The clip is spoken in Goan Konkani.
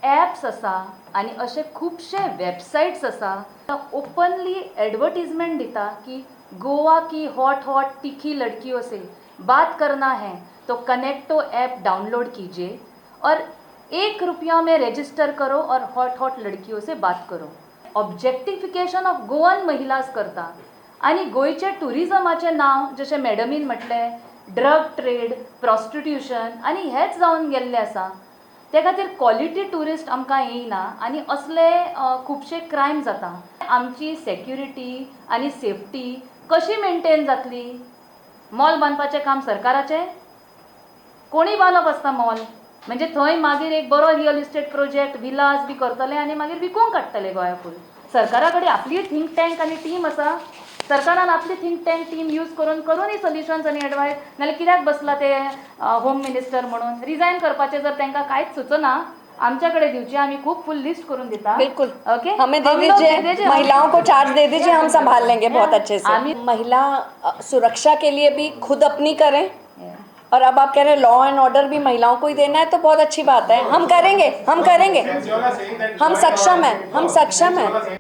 ॲप्स आसा आनी अशे खुबशे वेबसायट्स आसा, ओपनली एडवर्टीजमेंट दिता की गोवा की हॉट हॉट तीखी लड़कियों से बात करना है तो कनेक्टो ऐप डाउनलोड कीजिए और 1 रुपया में रजिस्टर करो और हॉट हॉट लड़कियों से बात करो. ऑब्जेक्टिफिकेशन ऑफ गोवन महिलास करता आनी गोंयच्या टुरिजमाचें नांव, जशें मॅडमीन म्हटलें, ड्रग ट्रेड, प्रॉस्टिट्युशन आनी हेच जावन गेल्लें आसा. ते खातीर क्वॉलिटी ट्युरिस्ट आमकां येयना आनी असले खुबशे क्रायम जाता. आमची सेक्युरिटी आनी सेफ्टी कशी मेंटेन जातली? मॉल बांदपाचें काम सरकाराचें? कोणी बांदप आसता मॉल म्हणजे थंय मागीर एक बरो रियल इस्टेट प्रोजेक्ट, विलास बी करतले आनी मागीर विकूंक काडटले गोंया फूल. सरकारा कडेन आपली थिंक टँक आनी टीम आसा. सरकारान आपली थिंक टँक टीम यूज करून करूनय सोल्युशन्स आनी एडवायस. नाल्यार कित्याक बसला ते होम मिनिस्टर म्हणून? रिजायन करपाचें. जर तांकां कांयच सुचना, आमच्या कडेन दिवची, आमी खूब फूल लिस्ट करून दिता. बिल्कुल. ओके. हमें दे हम लोग दे दीजिए, दीजिए. महिलाओं को चार्ज दे दीजिए, हम संभाल लेंगे बहुत अच्छे से. महिला सुरक्षा के लिए भी खुद अपनी करें और अब आप कह रहे हैं लॉ एंड ऑर्डर भी महिलाओं को ही देना है, तो बहुत अच्छी बात है. हम करेंगे, हम करेंगे. Since you all are saying that Hum law and सक्षम order हैं, हम सक्षम हैं. Since you all are saying